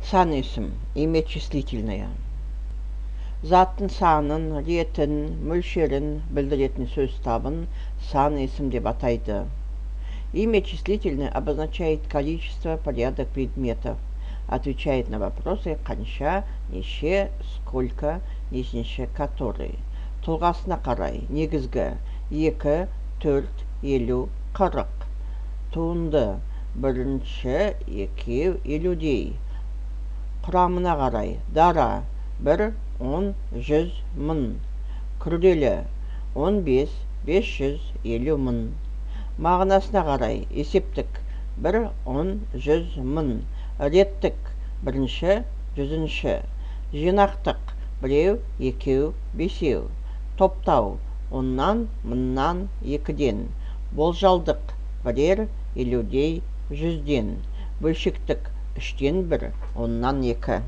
Сан есім, имя числительное. Заттың санын, ретін, мөлшерін білдіретін сөз табын сан есім деп атайды. Имя числительное обозначает количество, порядок предметов. Отвечает на вопросы қанша, неше, сколько, нешінші, который. Тұлғасына қарай, негізгі: екі, төрт, 50, 40. Туынды: бірінші, екеу, 50-дей. Құрамына қарай, дара: бір, 10, 100, мың. Күрделі: 15, 500, 50 мың. Мағынасына қарай, есептік: бір, 10, 100, мың. Реттік: бірінші, 100-ші. Жинақтық: біреу, екеу, бесеу. Топтау: оннан, мыңнан, екіден. Болжалдық: бірер, 50-дей, 100-ден. Бөлшектік: үштен бір, оннан екі.